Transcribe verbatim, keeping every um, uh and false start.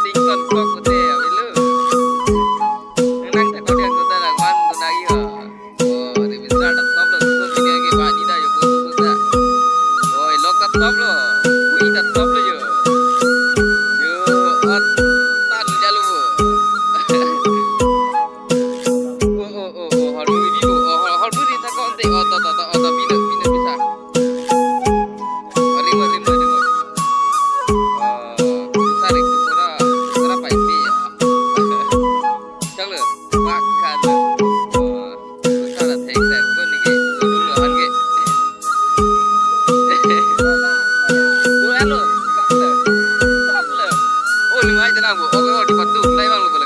Ringtone tok kote avelo. Nang thak kote ang kote lang man tu nagi ha. Oh, Rebisar ta top lo, so sini agi bani da yo, so so sa. Oh, Elok ta top lo, Ui ta top lo yo. Yo, at tan jalo bo. Oh, oh, oh, oh, hormu ini bo, oh, hor-, hormu ini thak konte, oh, to, to, to, oh, to, bina, bina bisa. Hormu, hormu, hormu. Oh, bisa rik, sura, sura pai pi ya. Chalo, makan lo. Oh. Sala thek thek ko niki dulu han ke. Bu alo, kap le, kap le. Oh, ni mai tenang bu. Oh, oh, di patu, lai bang lo bole.